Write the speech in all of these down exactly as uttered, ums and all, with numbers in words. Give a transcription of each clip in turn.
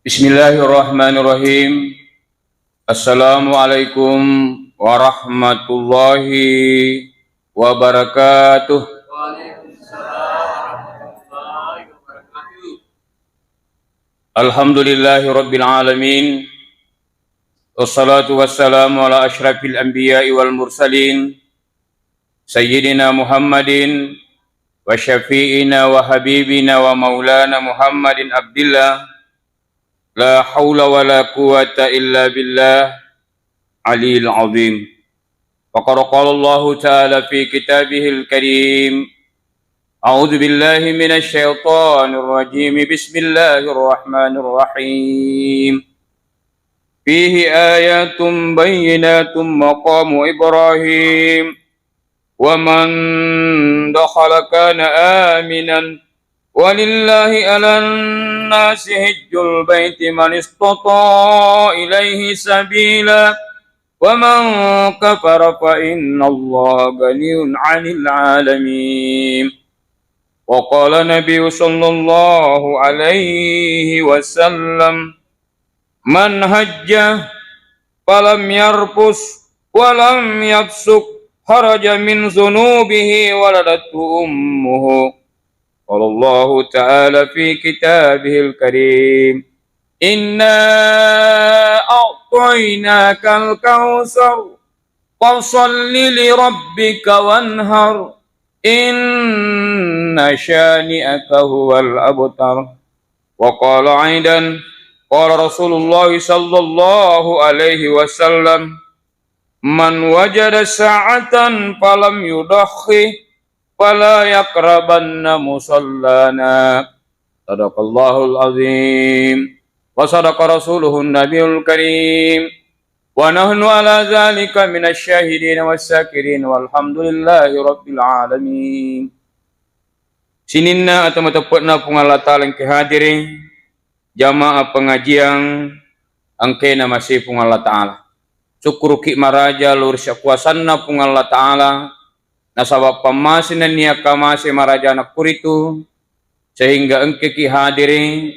Bismillahirrahmanirrahim. Assalamualaikum warahmatullahi wabarakatuh. Alhamdulillahi rabbil alamin. Wassalatu wassalamu ala asyrafil anbiya'i wal mursalin, sayyidina Muhammadin wa syafi'ina wa habibina wa maulana Muhammadin abdillah, la haula wa la quwwata illa billah aliyil azim. Wa qad qala Allahu ta'ala fi kitabihil karim, a'udzu billahi minasy syaithanir rajim. Bismillahirrahmanirrahim. Fihi ayatun bayyinatun maqamu Ibrahim. Wa man dakhala kana aminan. Walillahi 'alan nasi hijjul baiti man istata'a ilaihi sabila. Wa man kafara fa innallaha ghaniyyun 'anil 'alamin. Wa qala Nabiyyu sallallahu alaihi wasallam, man hajja falam yarfus walam yafsuk kharaja min dzunubihi waladathu ummuhu. Qala Allahu ta'ala fi kitabihil karim, inna a'tainakal kautsar, fasalli li rabbika wanhar, inna syani'aka huwal abtar. Wa qala aidan, qala Rasulullah sallallahu alaihi wasallam, man wajada sa'atan falam yudakhi fala yaqrabanna musallana. Sadaqallahul azim. Wa sadaqa rasuluhun nabiyul karim. Wa nahnu ala dzalika minasy syahidin wasy syakirin walhamdulillahi rabbil alamin. Sininna atau mateppe'na Puang Allah Ta'ala engke hadiri, jamaah pengajian engke namasei Puang Allah Ta'ala. Sukkuruki maraja luar sia kuasanna Puang Allah Ta'ala, nasaba pammase nennia kamase marajana kuritu, sehingga engkeki hadiri,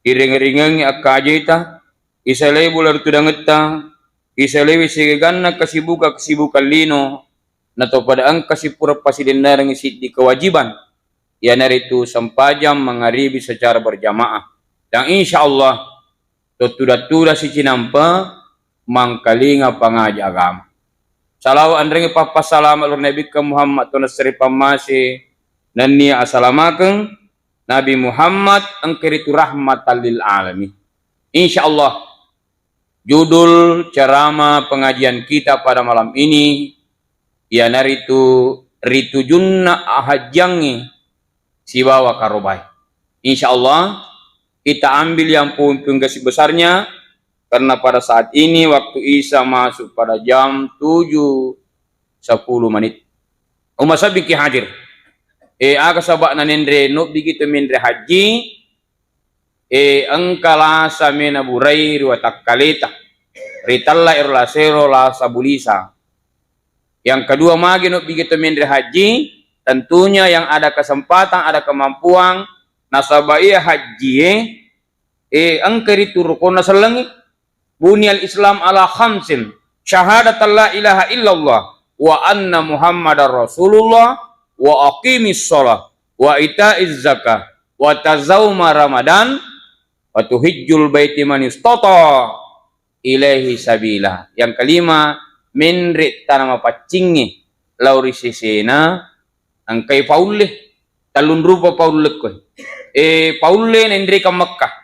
iringe-ringengi akkajita, isalai bulan tudangetta, isalai sigaganna kesibukan-kesibukan lino, natau pada engka sipura pasidennarengi siddi kewajiban, iyanaritu sempajang mangaribi secara berjamaah. Dan insya Allah, to tuda-tuda sicinampa mangkalinga pangaji agama. Salawa anrengi pappasalama lur Nabikka Muhammad to nassari pammase nennia asalamakeng Nabi Muhammad engka ritu rahmatan lil alamin. Insya Allah, judul ceramah pengajian kita pada malam ini iyanaritu ritujunna ahajjangnge sibawa karobae. Insya Allah, kita ambil yang puing-puing garis besarnya, karena pada saat ini waktu Isya masuk pada jam tujuh sepuluh menit. Umasabbiki hadir. Eh, aga saba'na nenre nobbigi to menre haji, eh, engka lasa mena burai ri watakkaleta. Ritella ero lasero lasa bulisa. Yang kedua, magi nobbigi to menre haji, tentunya yang ada kesempatan, ada kemampuan, nasaba iya hajjie, eh, engka ritu rukonna sellengi. Buniyal Islam ala khamsin, syahadatan la ilaha illallah, wa anna Muhammadar Rasulullah, wa aqimis shalah, wa itaiz zakah, wa tazauma Ramadan, wa tuhijjul baiti man istata ilaihi sabila. Yang kelima, menre tana mapaccingngi lao ri sesena engkai paulle. Tellung rupa paulle koe. Eh, paulle naenreka Mekkah.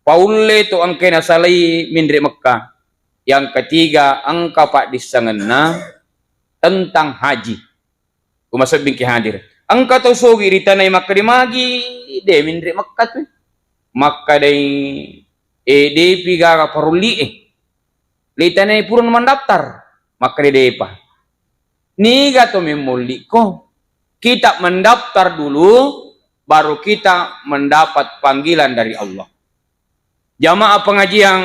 Paulle to engkai nasalai menre Mekkah. Yang ketiga, engka paddissengenna tentang haji. Ku masebbingki hadir. Engka tau sogi ri tanai makkeda magi de menre Mekkah tu. Makkeda, eh, depi gaga parolli e. Ri tanai pura mendaftar. Makkeda depa. Niga to memmolliko. Kita mendaftar dulu, baru kita mendapat panggilan dari Allah. Jamaah pengajian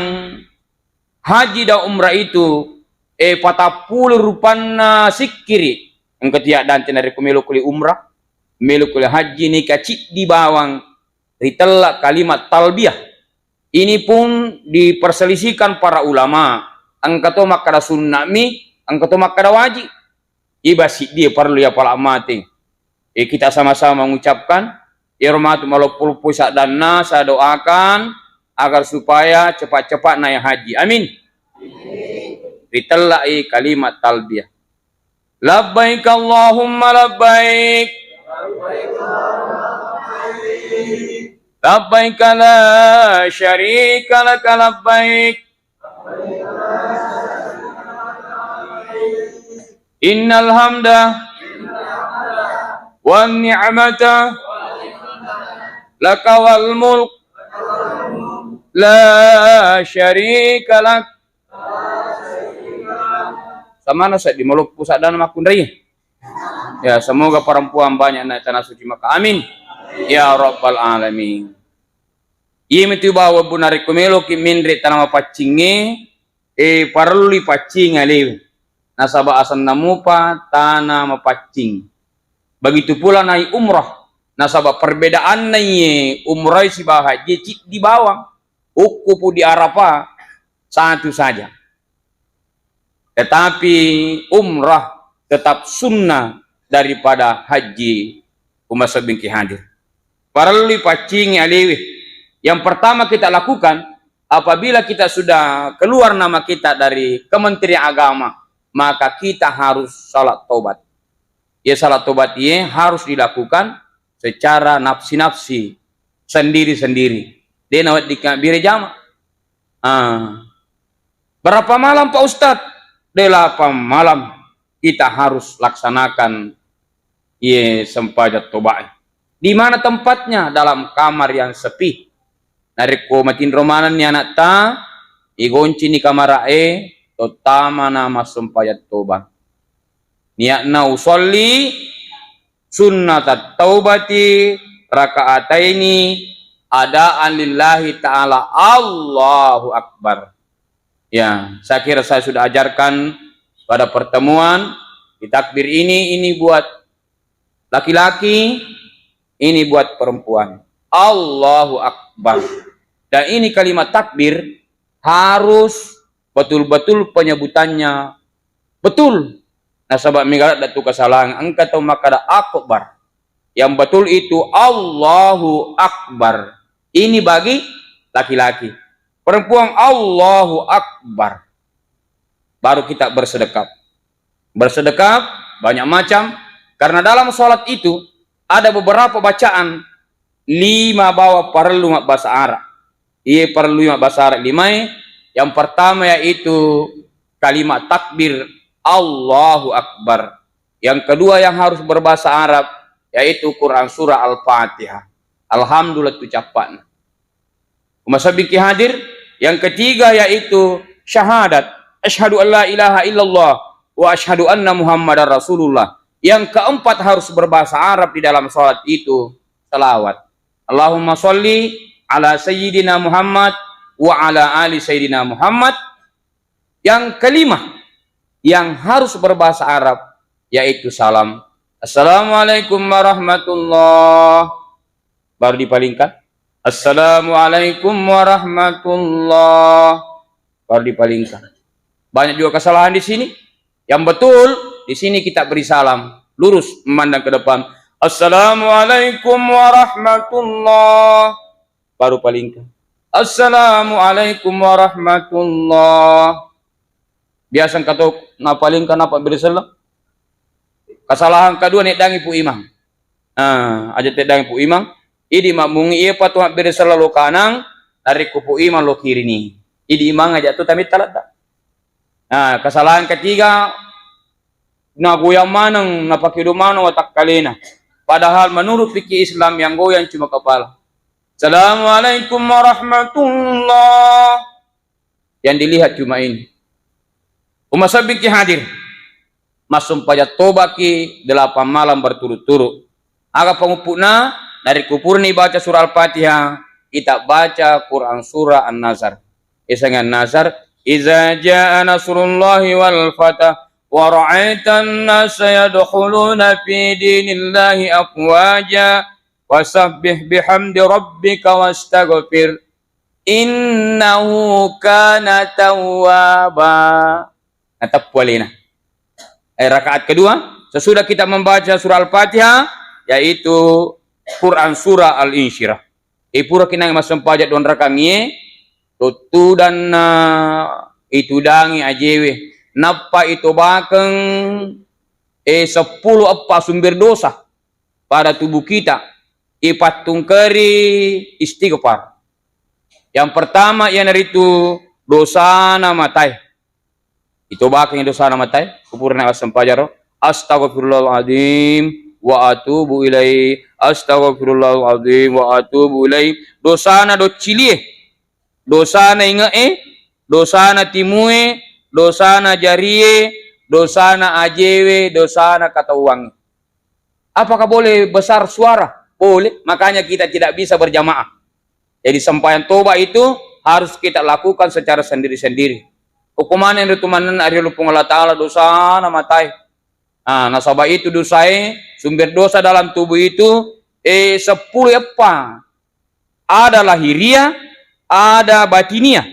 haji dan umrah itu, eh, patappulo rupanna sikkiri. Engka tiaddante narekko melo kuli umrah, melo kuli haji, nika ciddi bawang ritella kalimat talbiyah. Ini pun diperselisihkan para ulama. Engka to makkada sunna'mi, engka to makkada wajib. Iba siddi parellu ya pala mate. Eh, kita sama-sama mengucapkan, iyaro matu maloppo-loppo saddanna, saya doakan agar supaya cepat-cepat naik haji. Amin. Ritellai kalimat talbiyah. Labbaik Allahumma labbaik. Labbaik la syarika laka labbaik. Innal hamda wan ni'mata laka wal mulk la syarika lak. Samana seddi maloppo saddana makkunrai. Ya, semoga perempuan banyak naik tanah suci Makkah. Amin. Ya Rabbal Alamin. Iya mitu bawa bu narekko meloki menre tana mapaccingnge, eh, parellui paccing alewe. Nasaba asenna mupa tana mapaccing. Begitu pula naik umrah. Nasaba perbedaanna iye umrah sibawa haji ciddi bawang. Wukkupu di Arafah satu saja. Tetapi umrah tetap sunnah daripada haji. Umasebbingki hadir. Parellui paccingi alewe. Yang pertama kita lakukan, apabila kita sudah keluar nama kita dari Kementerian Agama, maka kita harus salat tobat. Ya, salat tobat iye harus dilakukan secara nafsi-nafsi, sendiri-sendiri. De nawedding kabbire jama. Ah. Berapa malam, Pak Ustadz? Delapan malam kita harus laksanakan iye sempajang tobae. Di mana tempatnya? Dalam kamar yang sepi. Narekko matinro manenni anakta, igoncini kamarae, tottamana massempajang toba. Niatna usolli sunnatat taubati rakaataini adaan lillahi ta'ala. Allahu Akbar. Ya, saya kira saya sudah ajarkan pada pertemuan di takbir ini, ini buat laki-laki, ini buat perempuan. Allahu Akbar. Dan ini kalimat takbir harus betul-betul penyebutannya betul. Nasaba mega ladde tu kesalahan, engka tau makkada akbar. Yang betul itu Allahu Akbar. Ini bagi laki-laki. Perempuan Allahu Akbar. Baru kita bersedekap. Bersedekap banyak macam. Karena dalam sholat itu ada beberapa bacaan lima bawa parellu mabbasa Arab. Iye parellu mabbasa Arab limae. Yang pertama yaitu kalimat takbir Allahu Akbar. Yang kedua yang harus berbahasa Arab yaitu Quran surah Al-Fatihah. Alhamdulillah tu cappa'na. Umasebbingki hadir, yang ketiga yaitu syahadat. Asyhadu an la ilaha illallah wa asyhadu anna Muhammadar Rasulullah. Yang keempat harus berbahasa Arab di dalam salat itu salawat. Allahumma salli ala sayyidina Muhammad wa ala ali sayyidina Muhammad. Yang kelima yang harus berbahasa Arab yaitu salam. Assalamualaikum warahmatullah. Baru dipalingkan. Assalamualaikum warahmatullah. Baru dipalingkan. Banyak juga kesalahan di sini. Yang betul, di sini kita beri salam. Lurus memandang ke depan. Assalamualaikum warahmatullah. Baru palingkan. Assalamualaikum warahmatullah. Biasa engka to napalingka napabbere selleng. Kesalahan kedua, neddangi pu imang. Ah, aja teddangi pu imang. Idi makmungi iya patu mabbere selleng lo kanang, narekko pu imang lo kiri ni. Idi imang aja tu tametta ladda. Nah, kesalahan ketiga, nagoyang maneng, napakedo maneng watakkalena. Padahal menurut fikih Islam yang goyang cuma kepala. Assalamualaikum warahmatullah. Yang dilihat cuma ini. Umasebbingki hadir. Massumpajang tobaki delapan malam berturut-turut. Aga panguppu'na, narekko purani baca surah Al-Fatihah, kita baca Quran surah An-Nasr. Iseng An-Nasr, "Iza jaa nasrullahi wal fatah, wa ra'aitan nasa yadkhuluna fi dinillahi afwaja, fasabbih bihamdi rabbika wastaghfir." Innahu kana tawwaba. Nateppu alena. Eh, rakaat kedua, sesudah kita membaca surah Al-Fatihah, yaitu Quran surah Al-Insyirah. Eh, pura kinangi massempajang dua rakaat ngie, tuttudanna itudangi ajewe. Nappa itobakeng, eh, seppulo eppa sumber dosa pada tubuh kita. Ipattungkeri istighfar. Yang pertama iyanaritu dosana matae. Itobakeng dosana matae, kupurana massempajang ro. Astaghfirullahaladzim wa atubu ilaih. Astaghfirullahaladzim wa atubu ilaih. Dosana doccilie, dosana inge'e, dosana timue, dosana jarie, dosana ajewe, dosana katauangnge. Apakah boleh besar suara? Boleh. Makanya kita tidak bisa berjamaah. Jadi, sempajang toba itu harus kita lakukan secara sendiri-sendiri. Hukumanna ritu manenna ri Puang Allah Ta'ala dosana matae. Ah, nasaba itu dosae, sumber dosa dalam tubuh itu, eh, seppulo eppa. Ada lahiriah, ada batiniah.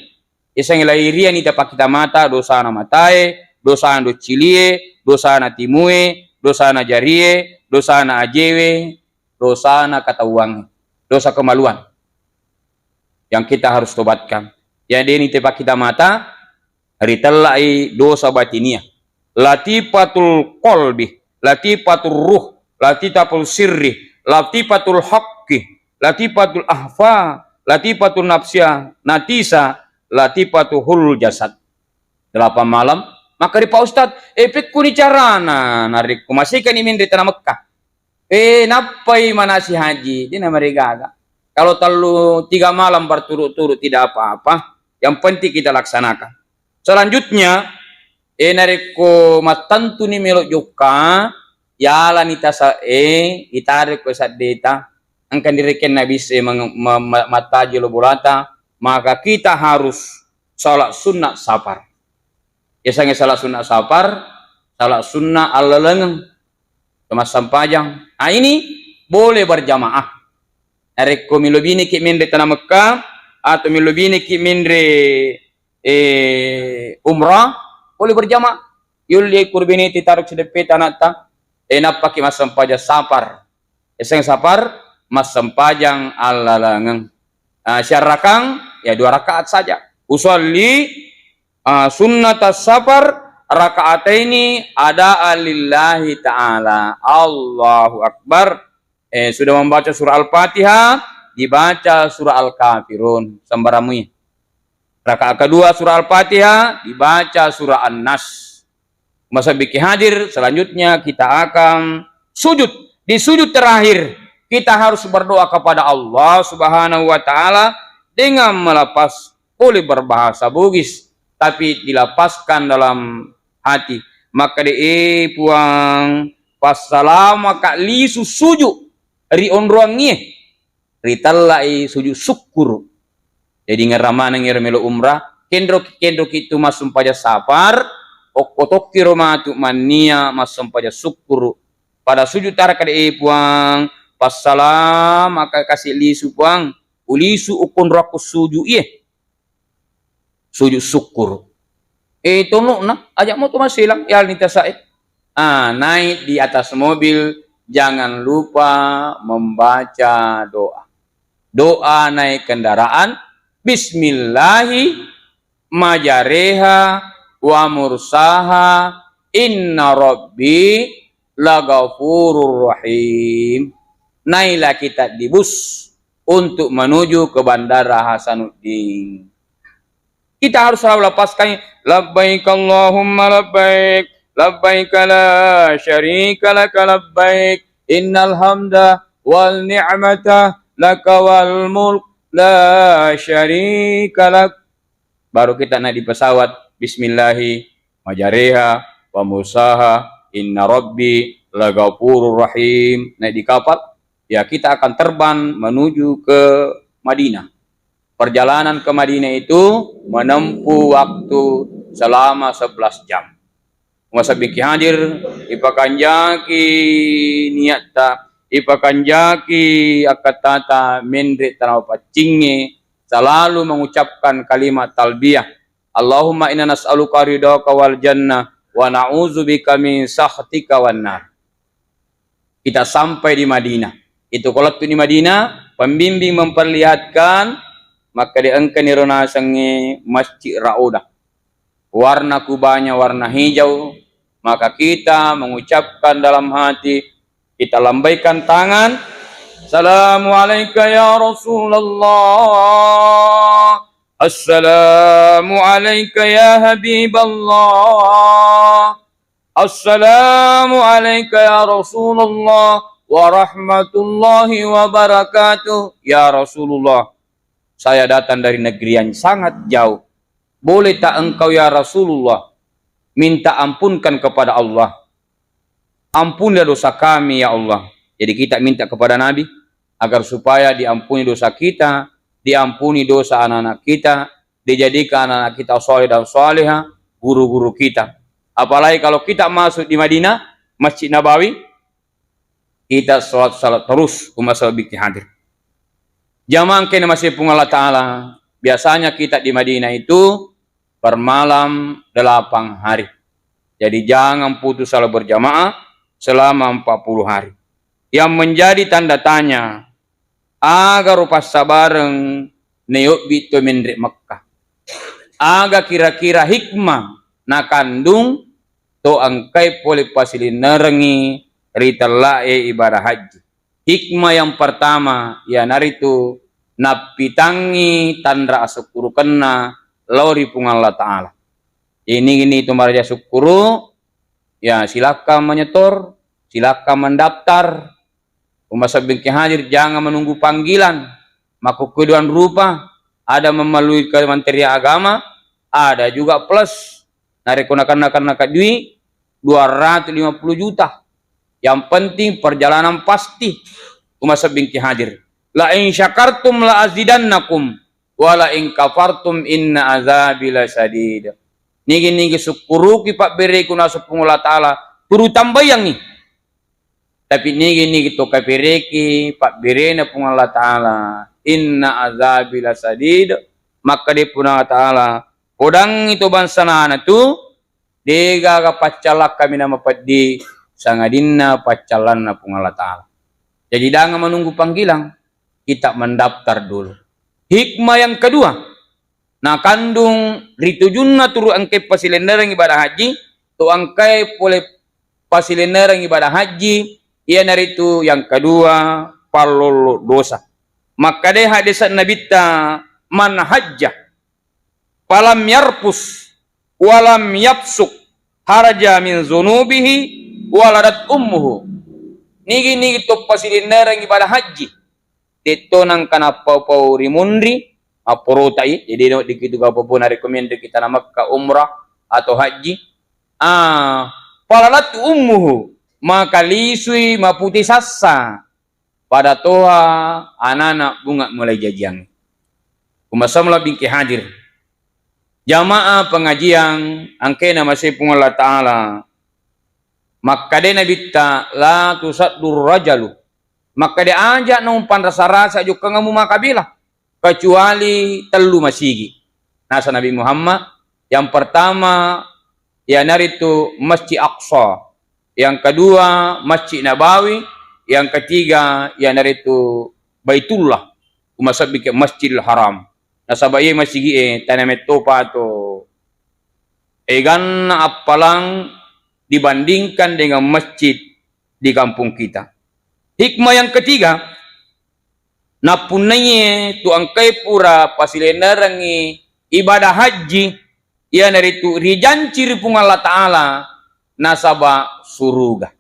Yasengnge lahiriah ni tapakita mata, dosana matae, dosana doccilie, dosana timue, dosana jarie, dosana ajewe, dosana katauang, dosa kemaluan yang kita harus tobatkan. Jadi ini tapakita mata, ritella'i dosa batiniah. Latifatul qalbi, latifatul ruh, latifatul sirri, latifatul haqqi, latifatul ahfa, latifatul nafsiyah, natisa, latifatuhul jasad. Delapan malam, maka ri Pak Ustadz, eh, pekkuni carana narekko masekani menre tana Mekkah? Eh, nappai manasi haji, dena marigaga. Kalau tellu, tiga malam berturut-turut tidak apa-apa. Yang penting kita laksanakan. Selanjutnya, eh, narekko mattantuni melo jokka, yalani tasae, itarekko saddeta, engka direkenna bisse meng-, ma-, ma-, mattaji lo bolata, maka kita harus salat sunnah safar. Yasengnge salat sunnah safar, salat sunnah allalengeng, temassempajang. Ah, ini boleh berjamaah. Narekko melo bineki menre tana Mekkah atau melo bineki menre, eh, umrah, boleh berjamaah. Yolli kurbeneti taruk sideppe tanatta, eh, nappaki massempajang safar. Eseng safar, massempajang allalengeng. Ah, siarakang, ya dua rakaat saja. Usolli, ah, sunnatas safar rakaataini adaan lillahi ta'ala. Allahu Akbar. Eh, sudah membaca surah Al-Fatihah, dibaca surah Al-Kafirun. Sembaramui. Rakaat kedua surah Al-Fatihah, dibaca surah An-Nas. Masabbiki hadir, selanjutnya kita akan sujud. Di sujud terakhir, kita harus berdoa kepada Allah Subhanahu wa Ta'ala dengan melepas, boleh berbahasa Bugis, tapi dilepaskan dalam hati. Maka de, eh, Puang, passalamaka lisu sujud ri onroangngie. Ritella'i sujud sukkuru. Jadi ngerra maneng ero melo umrah, kenro-, kenroki tu massumpajang safar, okko tokkiro matu mannia massumpajang sukkuru. Pada sujud taraka de, eh, Puang, passalamaka kasi lisu Puang, ulisu ukonroakku sujud iye. Sujud syukur. Eh, tono'na, aja' mo to maselang, yalani tasae. Ah, naik di atas mobil, jangan lupa membaca doa. Doa naik kendaraan, "Bismillahi majareha wa mursaha, inna rabbi lagafurur rahim." Naiklah kita di bus untuk menuju ke Bandara Hasanuddin. Kita harus selalu lepaskan, "Labbaik Allahumma labbaik, labbaik la syarika laka labbaik, innal hamda wal ni'mata laka wal mulk, la syarika lak." Baru kita naik di pesawat, "Bismillahi majareha wa mursaha, inna rabbi lagafurur rahim." Naik di kapal, ya, kita akan terbang menuju ke Madinah. Perjalanan ke Madinah itu menempuh waktu selama sebelas jam. Masabbiki hadir, ipakanjaki niatta, ipakanjaki akkattata menre tanawa paccingnge, selalu mengucapkan kalimat talbiyah, "Allahumma inna nas'aluka ridhaka wal jannah wa na'udzubika min sakhatika wan nar." Kita sampai di Madinah. Itu ko lettu di Madinah, pembimbing memperlihatkan, makkeda engkani ro nasengnge Masjid Raudah. Warna kubahnya warna hijau, maka kita mengucapkan dalam hati, kita lambaikan tangan, "Assalamualaika ya Rasulullah, assalamualaika ya Habiballah, assalamualaika ya Rasulullah warahmatullahi wabarakatuh. Ya Rasulullah, saya datang dari negeri yang sangat jauh. Boleh tak engkau, ya Rasulullah, minta ampunkan kepada Allah? Ampunilah dosa kami, ya Allah." Jadi kita minta kepada Nabi agar supaya diampuni dosa kita, diampuni dosa anak-anak kita, dijadikan anak-anak kita soleh dan soleha, guru-guru kita. Apalagi kalau kita masuk di Madinah, Masjid Nabawi, kita salat-salat terus, umma sabingki hadir. Jamaah engkana masih pung Allah Ta'ala, biasanya kita di Madinah itu bermalam delapan hari. Jadi jangan putus salat berjamaah selama empat puluh hari. Yang menjadi tanda tanya, aga ro passabareng nayobbi to menre Mekkah? Aga kira-kira hikmah nakandung to engkai pole pasilennerengngi ri tellae ibadah haji? Hikmah yang pertama iyanaritu nappitangngi tanra asukkurukenna lao ri Puang Allah Ta'ala. Jadi nigi-nigi to maraja sukkuru, ya silakan menyetor, silakan mendaftar. Umma sabingki hadir, jangan menunggu panggilan. Makkukkuduan rupa, ada melalui Kementerian Agama, ada juga plus. Narekko nakenna-kenna dui, dua ratus lima puluh juta. Yang penting perjalanan pasti. Umma sabingki hadir. "La in syakartum la azidannakum, wa la in kafartum inna azabi lasyadid." Nigi-nigi sukkuruki pabbereku nasu Puang Allah Ta'ala, turu tambayangngi. Tapi nigi-nigi to kapereki pabberena Puang Allah Ta'ala, inna azabi lasyadid, makkeda Puang Allah Ta'ala, podangngi to bangsanana tu, degaga paccallakka mina mapeddi sangadinna paccallanna Puang Allah Ta'ala. Jadi jangan menunggu panggilan, kita mendaftar dulu. Hikmah yang kedua, nakandung ri tujunna turu engkai pasilennereng ibadah haji, to engkai pole pasilennereng ibadah haji, iyanaritu yang kedua, pallollo dosa. Makkeda hadis Nabitta, "Man hajja falam yarfus walam yafsuk haraja min zunubihi waladat ummuhu." Nigi-nigi to pasilennereng ibadah haji, detto nangka nappau-pau ri munri, mapporotai, jadi no dikitu gapopo narekko menre kita na Mekka umrah atau haji. Ah, faladat ummuhu, maka lisui maputi sassa pada toha anana bunga mulai jajiang. Umma sabingki hadir. Jamaah pengajian engkae namasei Puang Allah Ta'ala. Makkeda Nabitta, "La tusaddur rajalu." Makkeda, "Aja naumpanrasa-rasa jokkangamu makkabela kecuali tellu masigi." Nasa Nabi Muhammad, yang pertama iyanaritu Masjid Aqsa, yang kedua Masjid Nabawi, yang ketiga iyanaritu Baitullah, umma sabingki Masjidil Haram. Nasaba iye masigie tana mettopa to eganna appalang dibandingkan dengan masjid di kampung kita. Hikmah yang ketiga, nappunnaiye tu engkae pura pasilennerengngi ibadah haji, iyanaritu rijanci ri Puang Allah Ta'ala nasaba suruga.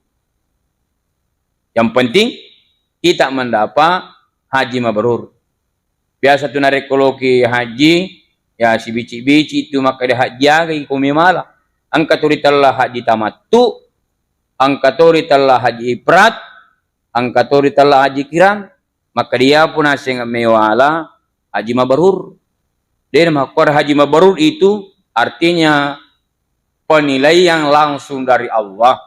Yang penting kita mendapat haji mabrur. Biasa tu narekko loki haji, ya sibici-bici tu makkeda haji aga iko memala. Engka to ritella haji tamattu, engka to ritella haji ifrad, engka to ritella haji kiran. Makkeda iyapun naseng mewala haji mabrur. Dena makkuara haji mabrur itu artinya penilaian langsung dari Allah.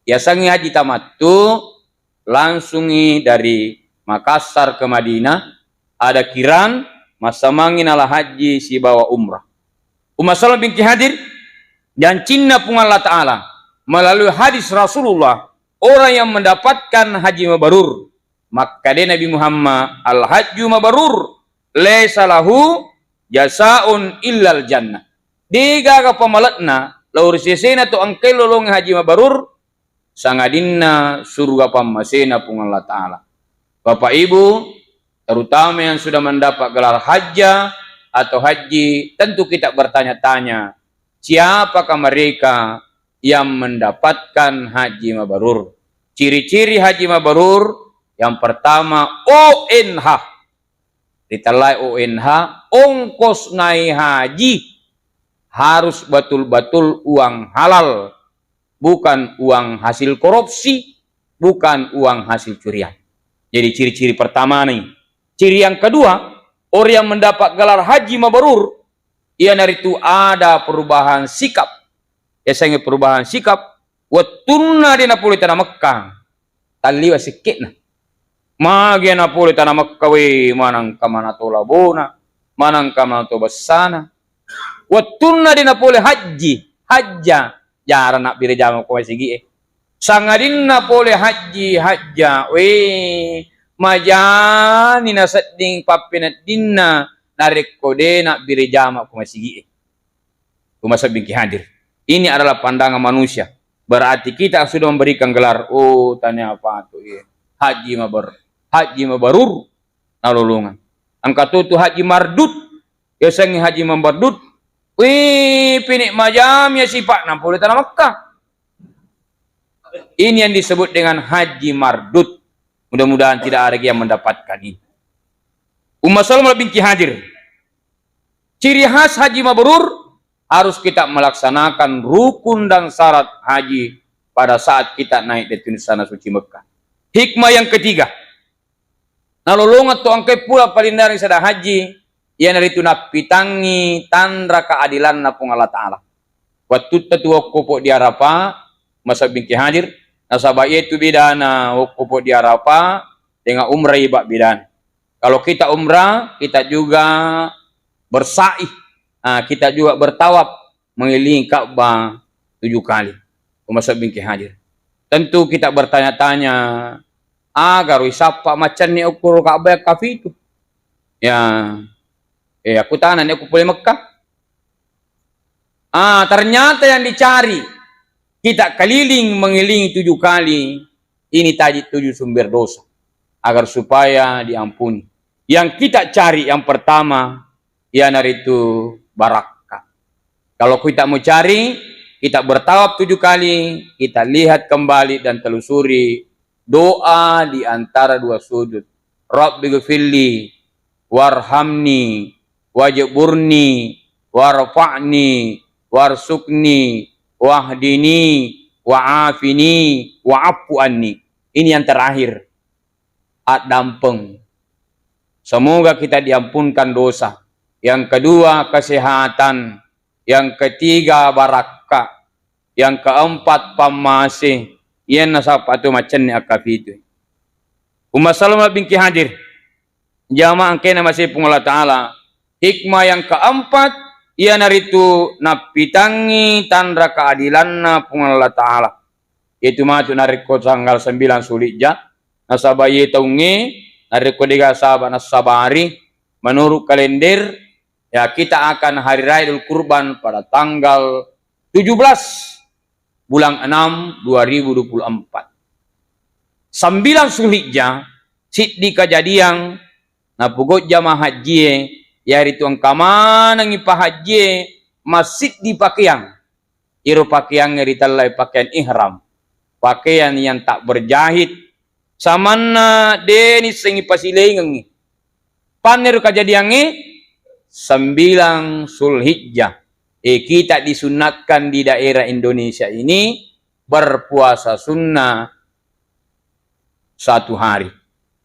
Yasengnge haji tamattu, langsungi dari Makassar ke Madinah, ada kiran, massamangi nala hajji sibawa umrah. Umma sallam bingki hadir, jancinna Puang Allah Ta'ala melalui hadis Rasulullah, orang yang mendapatkan haji mabrur, makkeda Nabi Muhammad, "Al-hajju mabrur, laisa lahu jasaun illal jannah." Degaga pamaletna lao ri sesena to engkae lolongnge haji mabrur, sangadinna suruga pammasena Puang Allah Ta'ala. Bapak Ibu, terutama yang sudah mendapat gelar hajjah atau haji, tentu kita bertanya-tanya, siapakah mereka yang mendapatkan haji mabrur? Ciri-ciri haji mabrur, yang pertama, O N H. Ritellai O N H, ongkos nai haji harus betul-betul uang halal, bukan uang hasil korupsi, bukan uang hasil curian. Jadi ciri-ciri pertama nih. Ciri yang kedua, orang yang mendapat gelar haji mabrur, iyanaritu ada perubahan sikap. Yasengnge perubahan sikap, wettunna de napole tana Mekka, talliwa sikke'na. Magi napole tana Mekka, we, manengka manato labona, manengka manato bessana. Wettunna de napole hajji, hajja, jarang nabbere jama ko masigi'e. Sangadinna pole hajji, hajja, we, majani nasedding pappeneddinna narekko de nabbere jama ko masigi'e. Umma sallam bingki hadir. Ini adalah pandangan manusia. Berarti kita sudah memberikan gelar, oh, tania apa tu, iya. Haji mabrur. Haji mabrur nalolongang. Engka tu tu haji mardud. Yasengnge haji mardud. Wih, pini majam ya sipakna pole tana Mekka. Ini yang disebut dengan haji mardud. Mudah-mudahan tidak ada lagi yang mendapatkan ini. Umma sallam bingki hadir. Ciri khas haji mabrur, harus kita melaksanakan rukun dan syarat haji pada saat kita naik di tanah suci Mekah. Hikmah yang ketiga, nalolongeng to engkae pura palinna ri sada haji, iyanaritu nappitangngi tanra keadilanna Puang Allah Ta'ala. Wattutta tu wokkopo di Arafah, umma sallam bingki hadir, nasaba iyetu bedana wokkopo di Arafah dengan umrah iba bedana. Kalau kita umrah, kita juga bersa'i, ah, kita juga bertawaf mengelilingi Ka'bah tujuh kali. Umma sallam bingki hadir. Tentu kita bertanya-tanya, aga ro isappa maccanne okkoro Ka'bah yang kafitu? Ya, eh, aku tana ni aku pole Mekah. Ah, ternyata yang dicari, kita keliling mengelilingi tujuh kali, ini tadi tujuh sumber dosa, agar supaya diampuni. Yang kita cari yang pertama, iyanaritu barakka. Kalau kita mau cari, kita bertawaf tujuh kali, kita lihat kembali dan telusuri doa di antara dua sujud. Rabbighfirli warhamni wajburni warfa'ni warzuqni wahdini wa'afini wa'fu anni. Ini yang terakhir. Addampeng. Semoga kita diampunkan dosa. Yang kedua, kesehatan. Yang ketiga, barakka. Yang keempat, pammase. Iyanna sappa tu maccanne akkafitu. Umma sallam bingki hadir. Jamaah engkae namasei Puang Allah Ta'ala. Hikmah yang keempat, iyanaritu nappitangngi tanra keadilanna Puang Allah Ta'ala. Iyetu matu narekko tanggal sembilan Zulhijjah, nasaba iye taungnge narekko dega saba nassabari menurut kalender, ya, kita akan hari raya Idul Kurban pada tanggal tujuh belas bulan enam dua ribu dua puluh empat. Sembilan Zulhijjah, siddi kajadiang napogau jamaah hajjie, yaritu engka manengngi pahajjie massiddi pakeang. Iro pakeangnge ritellai pakeang ihram, pakeang yang tak berjahit, samanna de nissengngi pasilaingengngi. Panneru kajadiangnge, sembilan Zulhijjah. Eh, kita disunatkan di daerah Indonesia ini berpuasa sunnah satu hari.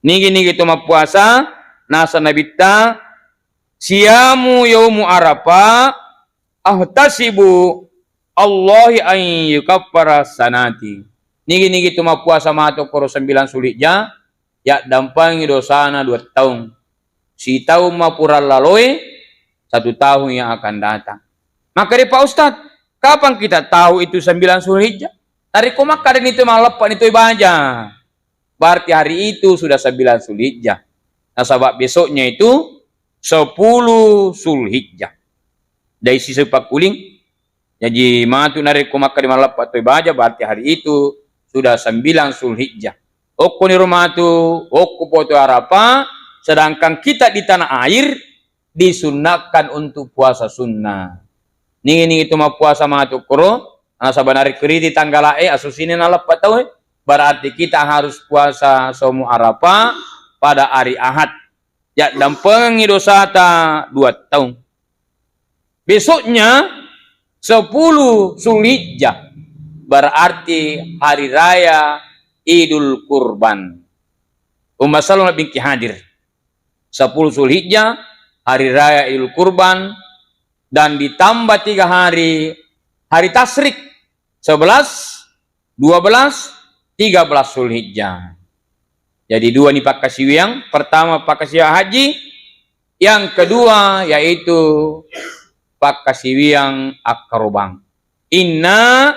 Nigi-nigi to mappuasa, nasa nabitta, siyamu yaumu Arafah, ahtasibu Allahi an yukaffara sanati. Nigi-nigi tu mappuasa matu koro sembilan Zulhijjah, yaddampengi dosana dua taung. Sitaung mapura laloe, satu tahun yang akan datang. Maka deh Pak Ustadz, kapan kita tahu itu sembilan Zulhijjah? Narekko makkadani tu malleppa ni toi baja, berarti hari itu sudah sembilan Zulhijjah. Nasaba besoknya itu sepuluh Zulhijjah. Dai siseng pakkuling. Jaji matu narekko makkadani malleppa toi baja, berarti hari itu sudah sembilan Zulhijjah. Okko niro matu, okko poto Arafah, sedangkan kita di tanah air disunnahkan untuk puasa sunnah. Ningi-ningi tu mappuasa matu koro, nasaba narekko riti tanggala'e, asusini naleppa tau, berarti kita harus puasa somo Arafah pada hari Ahad. Yaddampengengngi dosata dua taung. Besoknya sepuluh Zulhijjah, berarti hari raya Idul Kurban. Umma salama bingki hadir. Sepuluh Zulhijjah, hari raya Idul Kurban, dan ditambah tiga hari, hari tasyrik, sebelas, dua belas, tiga belas Zulhijjah. Jadi dua ni pakkasiwiang, pertama pakkasiwiang haji, yang kedua yaitu pakkasiwiang akkarobang. Inna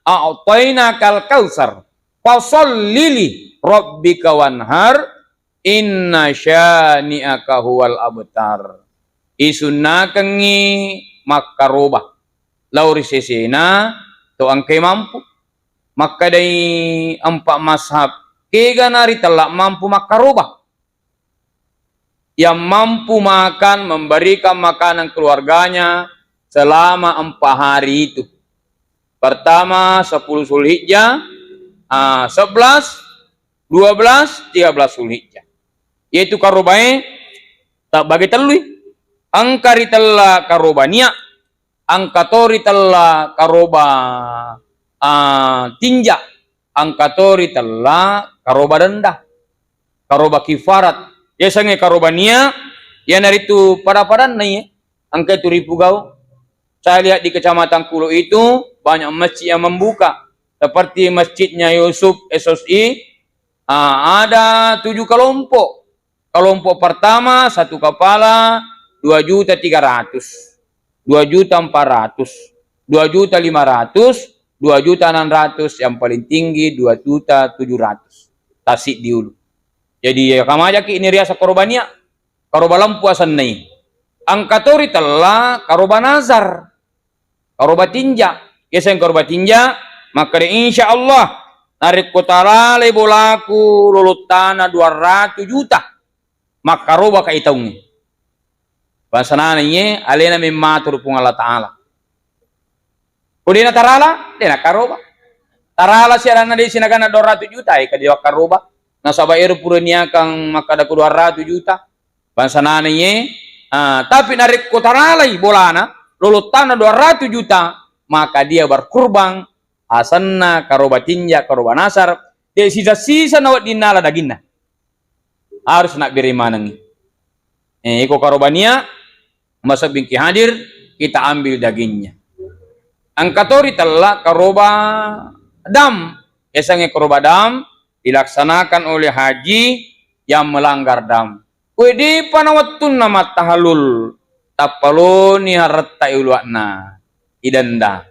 a'tainakal kautsar, fasalli li rabbika wanhar, inna syani'aka huwal abtar. Isunnakengngi makkaroba lao ri sesena to engkae mampu. Makkedai empat mazhab, kegana ritella mampu makkaroba? Yang mampu makan, memberikan makanan keluarganya selama empat hari itu. Pertama, sepuluh Zulhijjah, ah, sebelas, dua belas, tiga belas Zulhijjah. Yaitu karobae tabbagi tellui. Engka ritella karoba nia, engka to ritella karoba, ah, tinja, engka to ritella karoba denda, karoba kifarat. Yasengnge karoba nia, iyanaritu pada-padanna iye, engka tu ripugau. Saya lihat di Kecamatan Kulo itu banyak masjid yang membuka, seperti masjidnya Yusuf S O S I, ah, ada tujuh kelompok. Kelompok pertama satu kepala dua juta tiga ratus, dua juta empat ratus, dua juta lima ratus, dua juta enam ratus, yang paling tinggi dua juta tujuh ratus. Tasik di Ulu. Jadi, ya, kamajaki ini riaseng karoba nia, karoba lempu asennai. Engka to ritella karoba nazar, karoba tinja. Yasengnge karoba tinja, makkeda, "Insya Allah, narekko talalai bolaku lolottana dua ratus juta, makkaroba ka itaungnge." Bangsa nana iye, alena memmaturu Puang Allah Ta'ala. Ko dena tarala, dena karoba. Tarala siaranna de sinaganna dua ratus juta, e, ka de wakkaroba. Nasaba ero pura niakang makkada ko dua ratus juta. Bangsa nana iye, ah, tapi narekko taralai bolana, lolottana dua ratus juta, maka dia berkurban, asenna karoba tinja, karoba nasar, de sisa-sisa na wedding nala daginna. Harus nabbere manengngi. Eh, iko karoba nia, masebbingki hadir, kita ambil dagingnya. Engka to ritella karoba dam. Yasengnge karoba dam dilaksanakan oleh haji yang melanggar dam. Kue depa na wettunna mattahallul, tappaloni haretta iulua'na, idenda.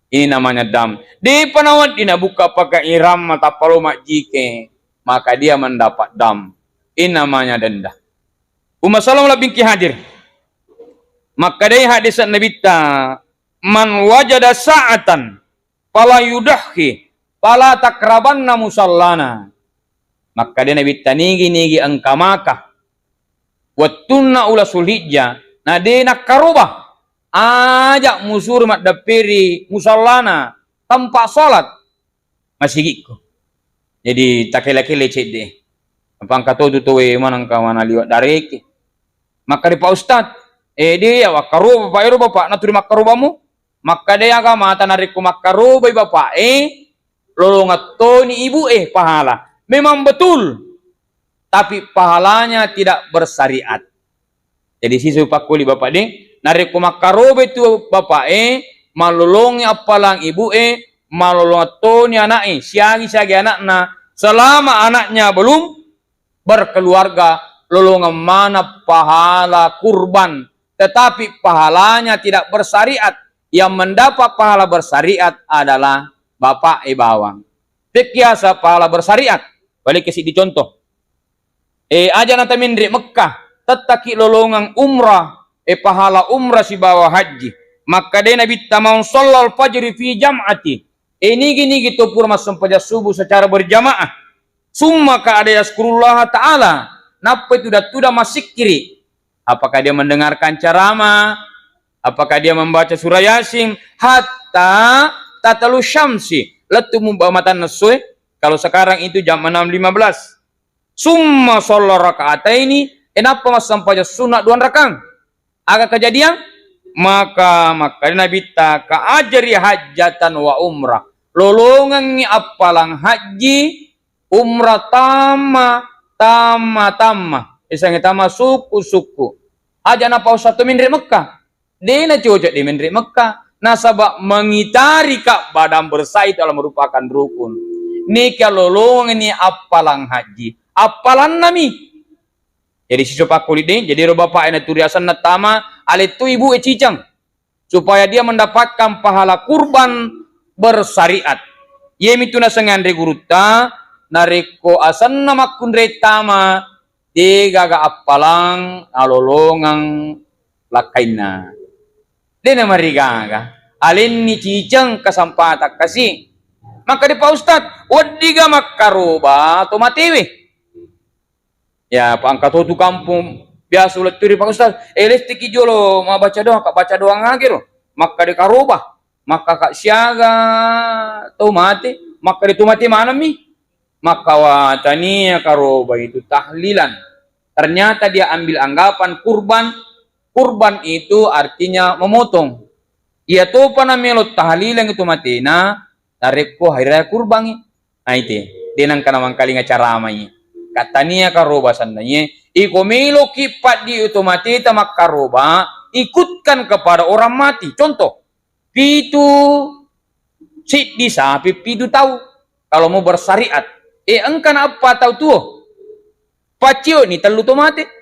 Ini namanya dam. Depa na wedding nabukka pakai ihram, tappalo majjike, maka dia mendapat dam. Ini namanya denda. Umma salama labbingki hadir. Makkedai hadis Nabitta, "Man wajada sa'atan fala yudahhi, fala takrabanna musallana." Makkeda Nabitta, nigi-nigi engka maka wettunna ula Sulhijjah, na de nakkaroba, aja musuro maddepperi musallana, tempat salat, masigikku. Jadi takele-kele cedde. Apa engka to tu towe manengka mana liwat dareke. Makkeda Pak Ustaz, eh, de ya wakkaroba Pak ero Bapak, naturi makkarobamu? Makkeda agamata narekko makkarobai bapa'e, lolongeng toni ibu'e pahala. Memang betul, tapi pahalanya tidak bersyariat. Jadi sisu pakkuli bapak de, narekko makkarobai tu bapa'e, malolongi appalang ibu'e, malolongeng toni ana'e, siagi-siagi ana'na, selama anaknya belum berkeluarga, lolongeng maneng pahala kurban, tetapi pahalanya tidak bersyariat. Yang mendapat pahala bersyariat adalah bapak e bawang. Pekkiasa pahala bersyariat. Balik ke siddi contoh. E, aja' na tamenre' Mekkah, tettaki lolongeng umrah, e, pahala umrah sibawa hajji. Makkeda Nabitta, "Man shallal fajri fi jam'ati." E, nigi-nigi to pura massempajang subuh secara berjamaah. Summa qa'ada yazkurullaha ta'ala. Nappa tudang-tudang massikkiri. Apakah dia mendengarkan ceramah? Apakah dia membaca surah Yasin? Hatta tatlu syamsi. Lettu mubba matanna essoe. Kalau sekarang itu jam enam lima belas. Summa shalla raka'ataini, e, nappa massempajang sunna dua rakang. Aga kejadian? Maka, maka Nabitta, "Ka ajri hajjatan wa umrah." Lolongengngi appalang hajji, umrah tamma, tamma, tamma. Isangnge tamma sukku-sukku. Aja' napaussa to menre' Mekkah. De' nacocok de' menre' Mekkah. Nasaba' mengitari Ka'bah dan bersa'i itu adalah merupakan rukun. Neka lolongengngi appalang hajji. Appalannami. Jadi siso pakkulit de', jadi ero bapak e naturi asenna tama, alettu ibu e ciceng. Supaya dia mendapatkan pahala kurban bersyariat. Iyemitu naseng anre gurutta, narekko asenna makkunrai tama, de' gaga appalang nalolongeng lakkainna. De' namarigaga. Alenni ciceng kesempatan kasi. Maka de' Pak Ustaz, weddiga makkaroba to matewe. Ya, Pak, engka to tu kampung biasa uletturi, "Pak Ustaz, e, lestiki jolo mabbaca doa, ka baca doa ngagero." Makkeda karoba, makkaka siaga to mate, makkeda to mate manengmi. Makkawa tania karoba itu tahlilan. Ternyata dia ambil anggapan kurban. Kurban itu artinya memotong. Iya topa namelo tahlilan itu matena, narekko hari raya kurbangngi. Aite, de' nengka namangkalinga caramai. Ka tania karoba sennaiye, iko meloki paddi otomateta makkaroba, ikutkan kepada orang mati. Contoh, pitu siddi sapi, pitu tau. Kalau mau bersyariat, e, engka na eppa tau tuo. Paccioni tellu to mate.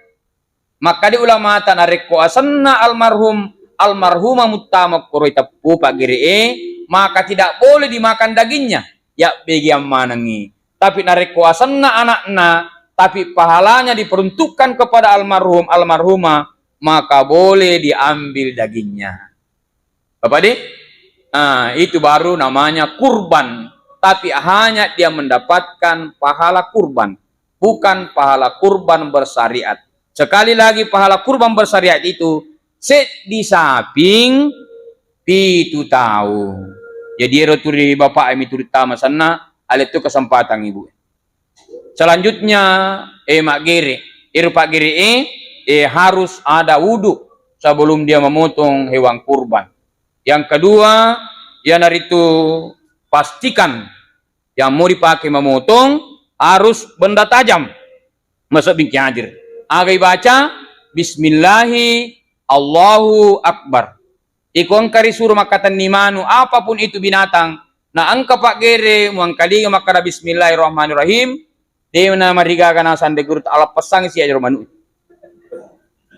Makkeda ulamata, narekko asenna almarhum, almarhumah muttama koroi teppu paggere'e, maka tidak boleh dimakan dagingnya, yabbegiang manengngi. Tapi narekko asenna anakna, tapi pahalanya diperuntukkan kepada almarhum, almarhumah, maka boleh diambil dagingnya. Bapak de? Nah, itu baru namanya kurban. Tapi hanya dia mendapatkan pahala kurban, bukan pahala kurban bersyariat. Sekali lagi, pahala kurban bersyariat itu seddi saping pitu tau. Jadi, ero turi bapak e mi turi tama senna, alettu kesempatan ibu. Selanjutnya, eh, maggere. Ero paggere'e, eh, harus ada wudu sebelum dia memotong hewan kurban. Yang kedua, iyanaritu pastikan yang mau dipakai memotong harus benda tajam. Masebbingki hadir. Aga ibaca, "Bismillahi, Allahu Akbar." Iko engka risuro makkatenni manu, apapun itu binatang, na engka paggere muangkalinga makkada, "Bismillahirrahmanirrahim," de na marigaga nasang de guru ta, aleppessang si ajaro manu.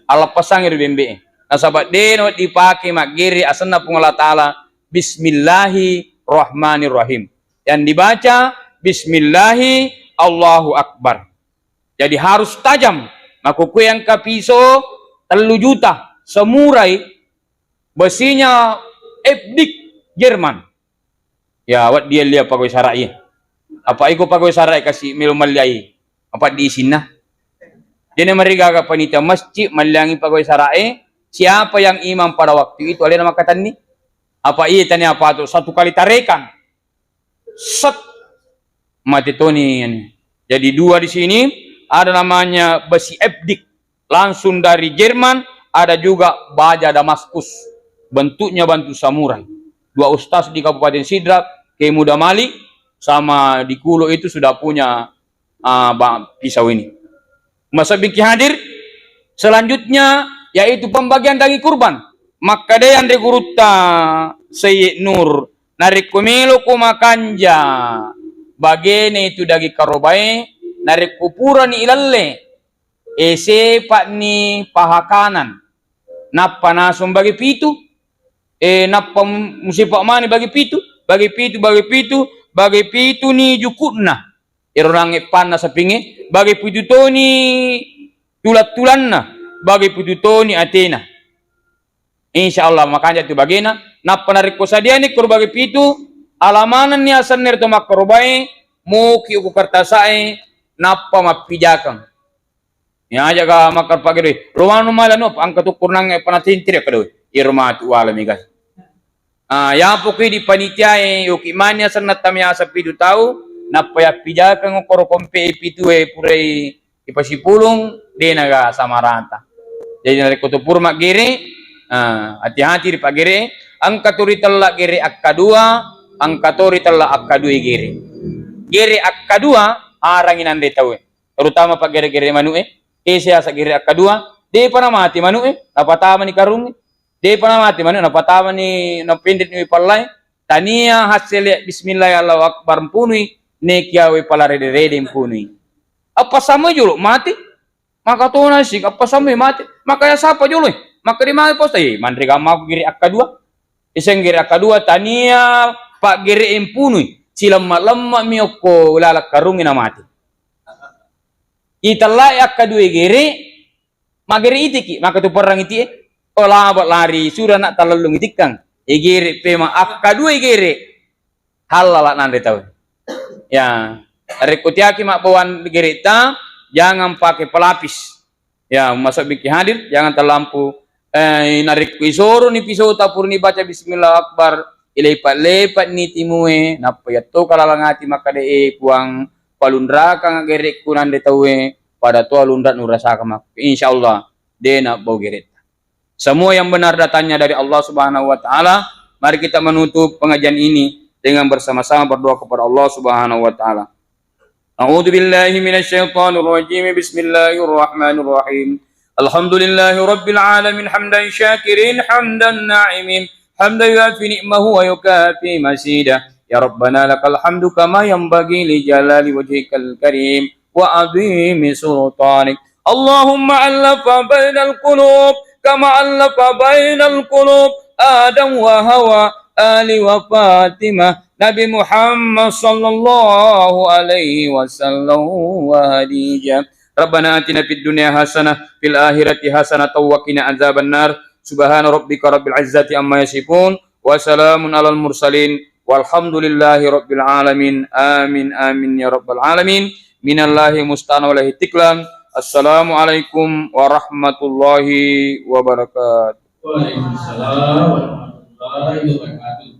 Aleppessang ero bembe. Nasaba de na dipake maggere asenna Puang Allah Taala, "Bismillahirrahmanirrahim." Yang dibaca, "Bismillahi, Allahu Akbar." Jadi harus tajam. Makkukue engka piso tellu juta, samurai, besinya F D I K Jerman. Ya, wedding lia pagawai sara'i. Apa iko pagawai sara'i kasi melo malliai? Apa di isinna? Jadi marigaga panitia masjid malliangi pagawai sara'i, siapa yang imam pada waktu itu alena makkatenni? Apa iya tania apa tu satu kali tarekan? Set. Mati toni ini. Jadi dua di sini, ada namanya besi F D I K, langsung dari Jerman, ada juga baja Damaskus, bentuknya bantu samurai. Dua ustaz di Kabupaten Sidrap, Kiai Muda Malik, sama di Kulo itu sudah punya, ah, ba-, pisau ini. Masebbingki hadir, selanjutnya yaitu pembagian daging kurban. Makkeda anre gurutta Sayyid Nur, narekko meloko makanja bagene itu daging karobae, narekko purani ilalle, E, sepa'ni paha kanan, nappa nasung bage pitu, e, nappa mu-, musepa' mani bage pitu, bage pitu, bage pitu, bage pituni juku'na. Ero nangnge panna sapingnge, bage pitu toni tulat-tulanna, bage pitu toni atena. Insya Allah, makanja tu bagena. Nappa narekko sadiani koro bage pitu, alamanenni asenna ero to makkarobae, moki uku kertasae, nappa mappijakeng. Ya, aja ga makkar pagere. Romano mala no, angka tu kurnang e panatintiri kada. Iro matu wala mega. Ah, yapo ki di panitiae, yoki mani asenna tamiasa pitu tau, nappa yappijakeng koro kompe pitu e purai ipasipulung, denaga sama rata. Jadi narekko to pura maggere, ah, hati-hati ri paggere, angka to ritella gere akkadua, angka to ritella akkadua gere. Gere akkadua, arangi nanre tau e. Terutama paggere-gere manu e, ese asa gere akkadua, depa namati manu e, napatamani karung e, depa namati manu, napatamani, napendek ni pallai, tania hassele bismillah Allahu Akbar mpunui, nekiawe pala rede-rede mpunui. Apa sama jolo mati? Maka tona sik, apa sama mati? Maka ya sapa jolo e? Maka di mana posta? Eh, manre gamaku gere akkadua. Iseng gere akkadua, tania paggere mpunui. Silemma-lemma mi okko lalak karung e namati. Itellai akkadua gere, maggere itiki, maka tu perrang iti e. Oh, laba lari, sudah nak talellung itikkang. Igere pema akkadua gere. Hallala nanre tau. Ya, rekko tiaki mabbawang gereta, jangan pakai pelapis. Ya, masuk biki hadir, jangan terlampu. Eh, narekko isoroni pisota purani baca bismillah akbar, ilepat-lepat ni timue, nappa yatto kalaleng ati makkada, eh, Puang, palunrakang gerekku nanre taue, pada to lunra nurasakang makku. Insya Allah, de nabbau geretta. Semua yang benar datangnya dari Allah Subhanahu wa Ta'ala. Mari kita menutup pengajian ini dengan bersama-sama berdoa kepada Allah Subhanahu wa Ta'ala. أعوذ بالله من الشيطان الرجيم. بسم الله الرحمن الرحيم. الحمد لله رب العالمين. حمدا شاكرين، حمدا ناعمين، حمدا يوافي نعمه ويكافئ مزيده. يا ربنا لك الحمد كما ينبغي لجلال وجهك الكريم وعظيم سلطانك. اللهم ألف بين القلوب كما ألف بين القلوب آدم وحواء، علي وفاطمة، نبي محمد صلى الله عليه وسلم وخديجة. ربنا آتنا في الدنيا حسنة، في الآخرة حسنة وقنا عذاب النار. سبحان ربك رب العزة عما يصفون، وسلام على المرسلين، والحمد لله رب العالمين. آمين، آمين يا رب العالمين. من الله المستعان وعليه التكلان. السلام عليكم ورحمة الله وبركاته. Waalaikumsalam warahmatullahi wabarakatuh.